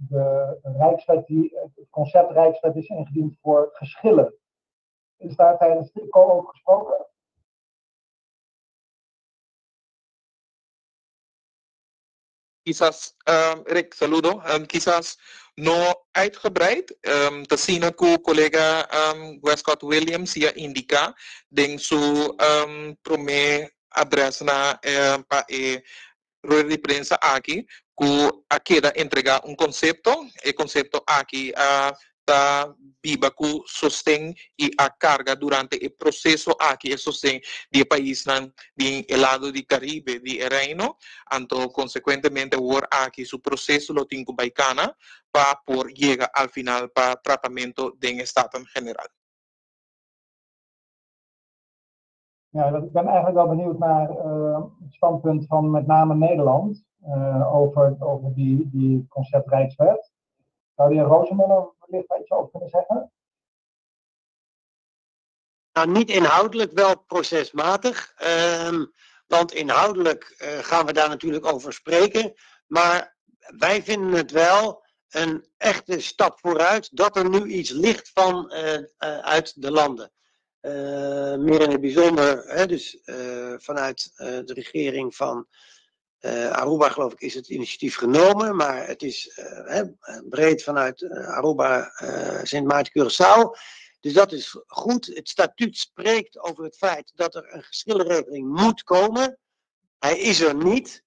de Rijkswet, het concept Rijkswet is ingediend voor geschillen. Is daar tijdens de IPCO over gesproken? Quizás, Rick, saludo. Quizás no uitgebreid. Te zien ku collega Westcott Williams ya indica den su prome adres na pa e rueda di prensa aki ku a keda entrega un concepto. E concepto aki a ta biba ku sosten i a carga durante e proceso aki e sosten di e paisnan di e lado di Caribe di e Reino, anto consecuentemente awor aki su proceso lo tin cu bay cana pa por yega al final pa tratamento den e Staten General. Ja, ik ben eigenlijk wel benieuwd naar het standpunt van met name Nederland over die concept Rijkswet. Zou de heer Rosenmöller wellicht daar iets over kunnen zeggen? Nou, niet inhoudelijk, wel procesmatig. Want inhoudelijk gaan we daar natuurlijk over spreken. Maar wij vinden het wel een echte stap vooruit dat er nu iets ligt van uit de landen. Meer in het bijzonder, hè, dus vanuit de regering van Aruba, geloof ik, is het initiatief genomen, maar het is breed vanuit Aruba, Sint Maarten, Curaçao. Dus dat is goed. Het statuut spreekt over het feit dat er een geschillenregeling moet komen. Hij is er niet.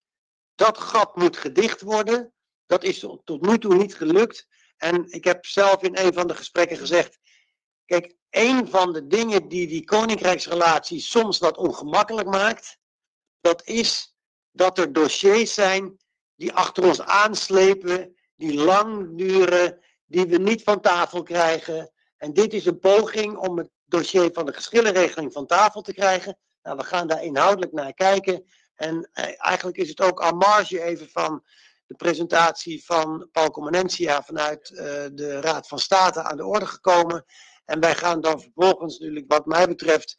Dat gat moet gedicht worden. Dat is tot nu toe niet gelukt. En ik heb zelf in een van de gesprekken gezegd, kijk, een van de dingen die die koninkrijksrelatie soms wat ongemakkelijk maakt, dat is dat er dossiers zijn die achter ons aanslepen, die lang duren, die we niet van tafel krijgen. En dit is een poging om het dossier van de geschillenregeling van tafel te krijgen. Nou, we gaan daar inhoudelijk naar kijken. En eigenlijk is het ook en marge even van de presentatie van Paul Comenencia vanuit de Raad van State aan de orde gekomen. En wij gaan dan vervolgens natuurlijk, wat mij betreft,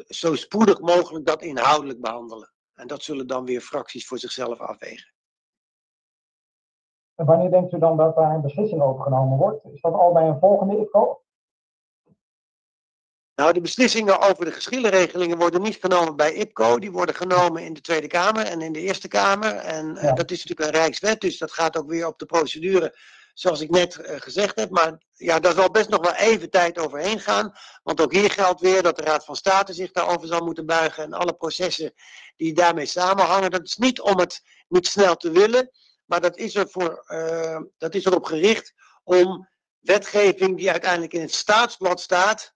zo spoedig mogelijk dat inhoudelijk behandelen. En dat zullen dan weer fracties voor zichzelf afwegen. En wanneer denkt u dan dat daar een beslissing over genomen wordt? Is dat al bij een volgende IPCO? Nou, de beslissingen over de geschillenregelingen worden niet genomen bij IPCO. Die worden genomen in de Tweede Kamer en in de Eerste Kamer. En dat is natuurlijk een Rijkswet, dus dat gaat ook weer op de procedure zoals ik net gezegd heb. Maar ja, daar zal best nog wel even tijd overheen gaan. Want ook hier geldt weer dat de Raad van State zich daarover zal moeten buigen. En alle processen die daarmee samenhangen. Dat is niet om het niet snel te willen. Maar dat is erop gericht om wetgeving die uiteindelijk in het staatsblad staat,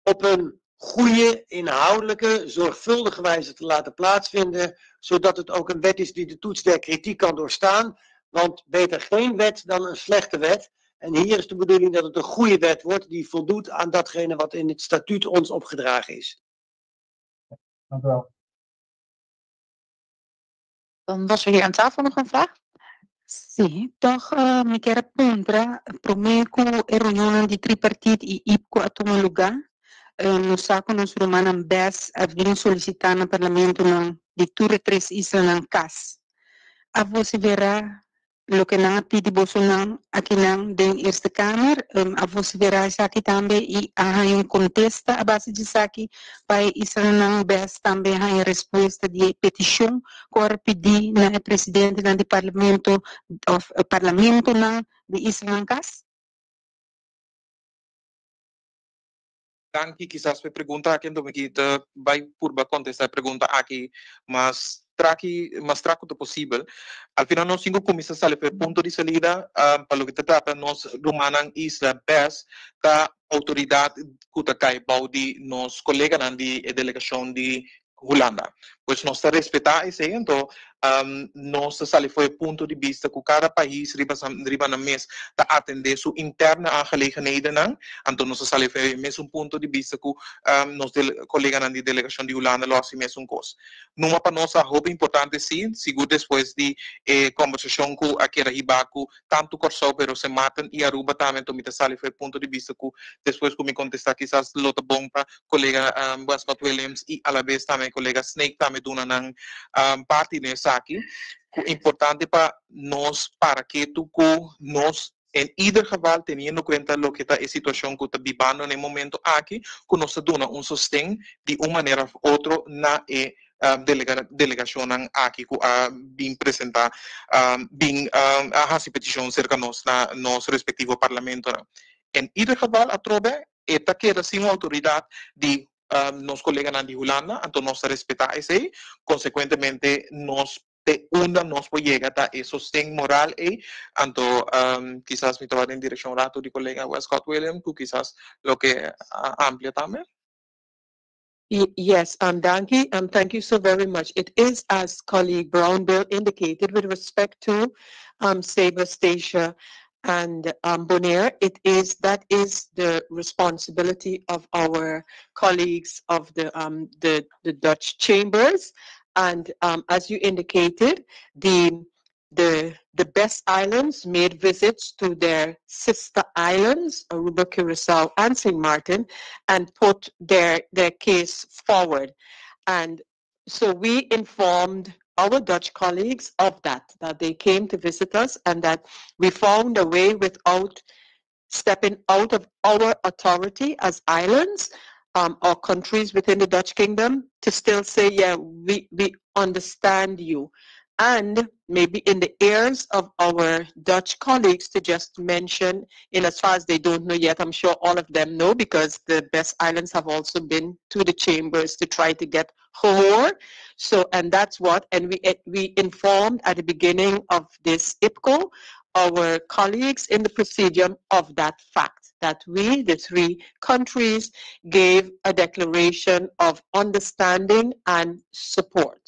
op een goede, inhoudelijke, zorgvuldige wijze te laten plaatsvinden, zodat het ook een wet is die de toets der kritiek kan doorstaan. Want beter geen wet dan een slechte wet. En hier is de bedoeling dat het een goede wet wordt die voldoet aan datgene wat in het statuut ons opgedragen is. Dank u wel. Dan was er hier aan tafel nog een vraag. Sí, toch mi kier a puntra, promé ku e reunionnan di tripartiet i IPKO a tuma lugá, nos sa ku nos rumannan bes a bin solisitá na parlamentonan di tur e tres islanan kas. A vosiverá loke nan a pidi bosonan akinan den Eerste Kamer, a vosiverá esaki tambe i a haña un kontesta a base di esaki pa e islanan bes tambe haña respuesta di e petishon ku a pidi na e presidentenan di parlamento òf parlamentonan di islanan kas? Danki kisas pa e pregunta aki, anto mi ki ta bai purba kontestá e pregunta aki mas traki mas trak ku ta posibel. Al final nos tin ku kuminsá sali for e punto di salida pa loke ta trata nos rumannan isla bes ta outoridat ku ta kai bou di nos koleganan di e delegashon di Hulanda. Pues nos ta respetá esei, anto nos ta sali for e punto di bista ku kada pais riba riba nan mes ta atendé su interne aangelegenhedennan, anto nos ta sali for e mesun punto di bista ku nos koleganan di delegashon di Hulanda lo hasi mesun kos. Numa pa nos ta hopi importante si, sigur despues di e kòmbersashon ku a keda hibá ku tantu Kòrsou pero Sint Maarten i Aruba tambe, anto mi ta sali for e punto di bista ku despues ku mi kontestá kisas lo ta bon pa kolega Westcott Williams i alabes tambe kolega Snake tambe duna nan parti den esaki, ku importante pa nos para ketu ku nos en ieder geval teniendo kuenta loke ta e situashon ku ta bibando na e momento aki, ku nos ta duna un sosten di un manera òf otro na e delegashonnan aki ku a bin presentá, bin a hasi petishon serka nos na nos respektivo parlamentonan. En ieder geval atrobe E ta keda sin un outoridat di nos koleganan di Hulanda, anto nos ta respetá esei. Konsekuentemente nos te unda nos por yega ta e sosten moral ei. Anto kisas mi ta bai den direkshon ratu di kolega Westcott William ku kisas lo ke amplia tambe. Yes, danki. Thank you so very much. It is as colleague Brownbill indicated with respect to Saba, Statia and Bonaire, it is that is the responsibility of our colleagues of the the the Dutch chambers and as you indicated the the the best islands made visits to their sister islands, Aruba, Curacao, and St. Martin, and put their, their case forward. And so we informed our Dutch colleagues of that, that they came to visit us and that we found a way without stepping out of our authority as islands um, or countries within the Dutch kingdom to still say, yeah, we, we understand you and maybe in the ears of our Dutch colleagues to just mention, in as far as they don't know yet, I'm sure all of them know because the best islands have also been to the chambers to try to get gehoor. So, and that's what, and we, we informed at the beginning of this IPCO our colleagues in the presidium of that fact, that we, the three countries, gave a declaration of understanding and support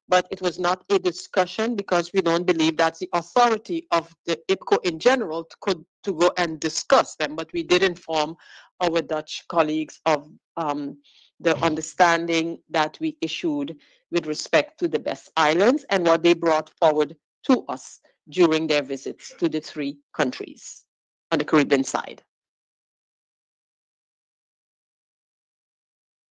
but it was not a discussion because we don't believe that's the authority of the IPCO in general to, could, to go and discuss them. But we did inform our Dutch colleagues of um, the understanding that we issued with respect to the best islands and what they brought forward to us during their visits to the three countries on the Caribbean side.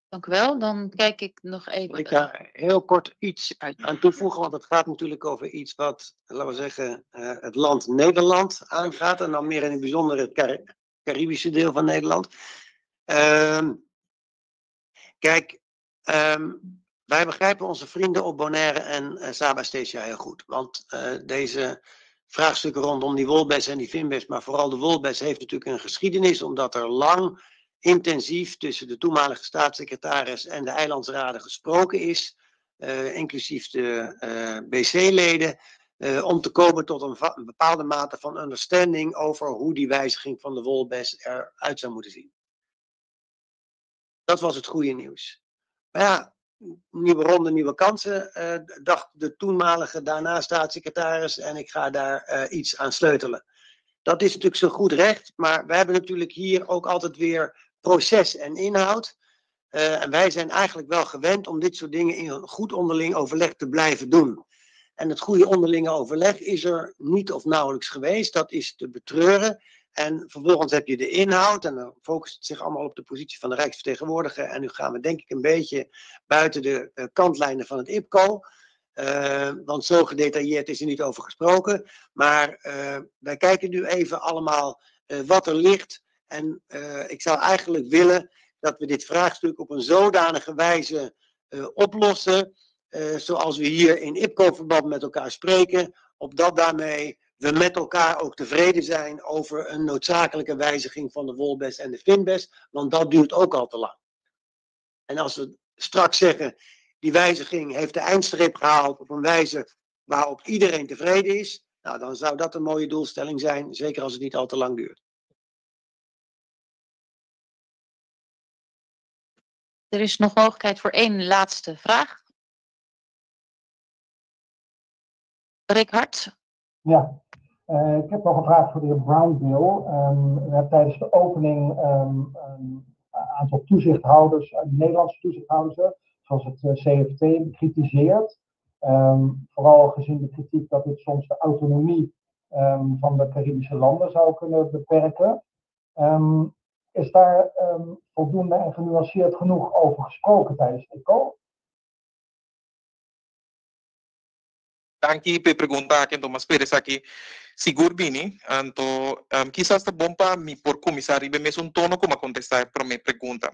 Dank u wel. Dan kijk ik nog even. Wil ik daar heel kort iets aan toevoegen? Want het gaat natuurlijk over iets wat, laten we zeggen, het land Nederland aangaat. En dan meer in het bijzonder het Car Caribische deel van Nederland. Kijk, wij begrijpen onze vrienden op Bonaire en Saba Statia heel goed. Want deze vraagstukken rondom die wolbes en die vinbes, maar vooral de wolbes heeft natuurlijk een geschiedenis, omdat er lang intensief tussen de toenmalige staatssecretaris en de eilandsraden gesproken is, inclusief de BC-leden, om te komen tot een bepaalde mate van understanding over hoe die wijziging van de wolbes eruit zou moeten zien. Dat was het goede nieuws. Maar ja, nieuwe ronde, nieuwe kansen, dacht de toenmalige daarna staatssecretaris. En ik ga daar iets aan sleutelen. Dat is natuurlijk zo goed recht, maar we hebben natuurlijk hier ook altijd weer proces en inhoud. En wij zijn eigenlijk wel gewend om dit soort dingen in goed onderling overleg te blijven doen. En het goede onderlinge overleg is er niet of nauwelijks geweest. Dat is te betreuren. En vervolgens heb je de inhoud en dan focust het zich allemaal op de positie van de Rijksvertegenwoordiger. En nu gaan we denk ik een beetje buiten de kantlijnen van het IPCO. Want zo gedetailleerd is er niet over gesproken. Maar wij kijken nu even allemaal wat er ligt. En ik zou eigenlijk willen dat we dit vraagstuk op een zodanige wijze oplossen. Zoals we hier in IPCO-verband met elkaar spreken. Opdat daarmee we met elkaar ook tevreden zijn over een noodzakelijke wijziging van de Wolbes en de Finbes. Want dat duurt ook al te lang. En als we straks zeggen, die wijziging heeft de eindstreep gehaald op een wijze waarop iedereen tevreden is, nou, dan zou dat een mooie doelstelling zijn, zeker als het niet al te lang duurt. Er is nog mogelijkheid voor één laatste vraag. Rick Hart. Ja, ik heb nog een vraag voor de heer Brownbill. We hebben tijdens de opening een aantal toezichthouders, Nederlandse toezichthouders, zoals het CFT, bekritiseerd. Vooral gezien de kritiek dat dit soms de autonomie van de Caribische landen zou kunnen beperken. Is daar voldoende en genuanceerd genoeg over gesproken tijdens het IPCO? Danki p'e pregunta aki, anto m'a spera esaki sigur bini. Anto kisas ta bon pa mi por kuminsá riba e mesun tono ku m'a kontestá e promé pregunta.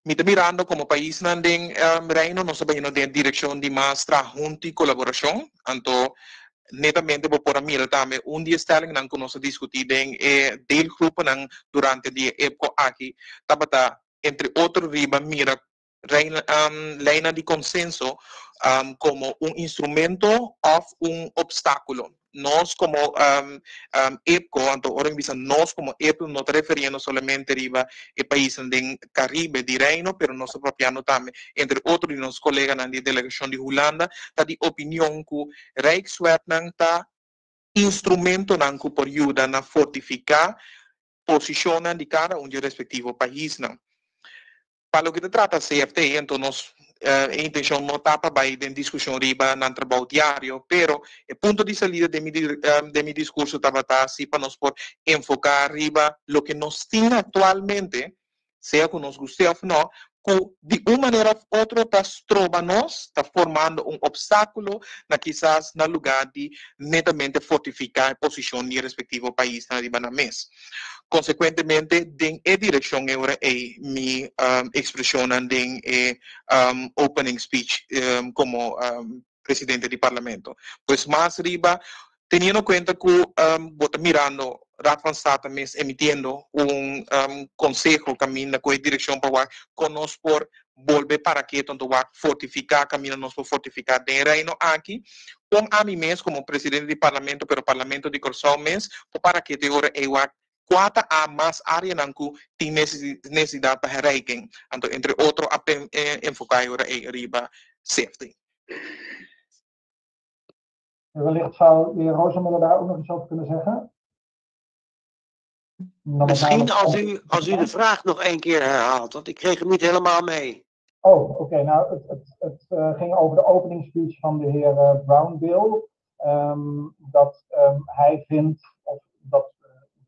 Mi ta mirando komo paisnan den Reino nos ta bayendo den e direkshon di mas traha huntu i kolaborashon. Anto netamente bo por a mira tambe un di e stellingnan ku nos a diskutí den e deelgroepennan durante di e IPCO aki tabata entre otro riba mira lijnan di konsenso komo un instrumento òf un opstákulo. Nos komo IPCO, anto ora mi bisa nos komo IPCO no ta referiendo solamente riba e paisnan den Karibe di Reino, pero nos ta papiando tambe entre otro di nos koleganan di e delegashon di Hulanda ta di opinion ku Rijkswetnan ta instrumentonan ku por yuda na fortifiká posishonnan di kada un di e respektivo paisnan. Pa loke ta trata CFT, anto nos e intencion no ta pa bay den discusion riba nan trabou diario, pero e punto di salida den mi den mi discurso tabata si pa nos por enfoca riba loke nos tin actualmente, sea cu nos guste of no, cu di un manera of otro ta stroba nos, ta formando un obstaculo na kisas na lugar di netamente fortifica e posicion di e respectivo paisnan riba nan mes. Konsekuentemente, den e direkshon e ora ei mi ekspreshonnan den e opening speech komo presidente di Parlamento. Pues mas riba, teniendo kuenta ku bo ta mirando Raad van State mes emitiendo un konseho kaminda ku e direkshon pa wak kon nos por bolbe para ketu anto wak fortifiká kaminda nos por fortifiká den e Reino aki, kon ami mes komo presidente di Parlamento pero Parlamento di Kòrsou mes por para ketu e ora ei wak kua ta a mas áreanan ku tin nesesidat pa herrijking, anto entre otro a enfoká e ora ei riba safety. Wellicht zou de heer Rosenmöller daar ook nog iets over kunnen zeggen. Misschien als u de vraag nog één keer herhaalt, want ik kreeg hem niet helemaal mee. Oh, oké. Okay. Nou, het ging over de openingsspeech van de heer Brownbill. Dat hij vindt, of dat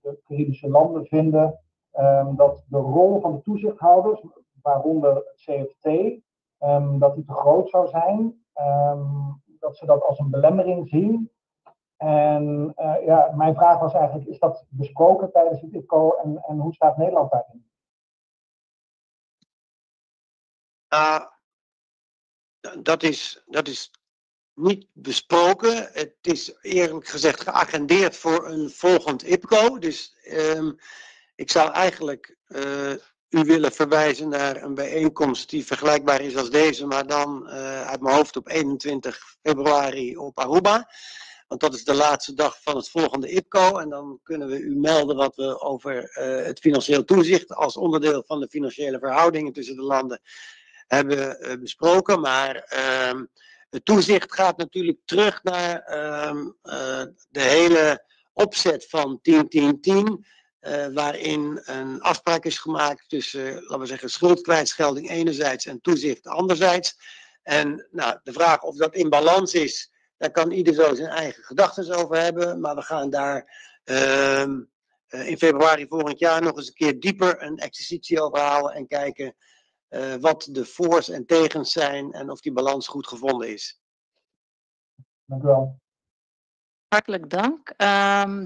de Caribische landen vinden, dat de rol van de toezichthouders, waaronder het CFT, dat die te groot zou zijn. Dat ze dat als een belemmering zien. En ja, mijn vraag was eigenlijk, is dat besproken tijdens het IPCO en hoe staat Nederland daarin? Dat is niet besproken. Het is eerlijk gezegd geagendeerd voor een volgend IPCO. Dus ik zou eigenlijk u willen verwijzen naar een bijeenkomst die vergelijkbaar is als deze, maar dan uit mijn hoofd op 21 februari op Aruba. Want dat is de laatste dag van het volgende IPCO. En dan kunnen we u melden wat we over het financieel toezicht als onderdeel van de financiële verhoudingen tussen de landen hebben besproken. Maar het toezicht gaat natuurlijk terug naar de hele opzet van 10-10-10, waarin een afspraak is gemaakt tussen, laten we zeggen, schuldkwijtschelding enerzijds en toezicht anderzijds. En nou, de vraag of dat in balans is, daar kan ieder zo zijn eigen gedachten over hebben. Maar we gaan daar in februari volgend jaar nog eens een keer dieper een exercitie over houden en kijken wat de voors en tegens zijn en of die balans goed gevonden is. Dank u wel. Hartelijk dank.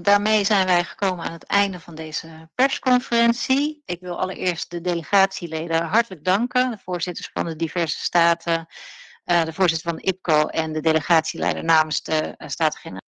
Daarmee zijn wij gekomen aan het einde van deze persconferentie. Ik wil allereerst de delegatieleden hartelijk danken, de voorzitters van de diverse staten, de voorzitter van de IPCO en de delegatieleider namens de Staten-Generaal.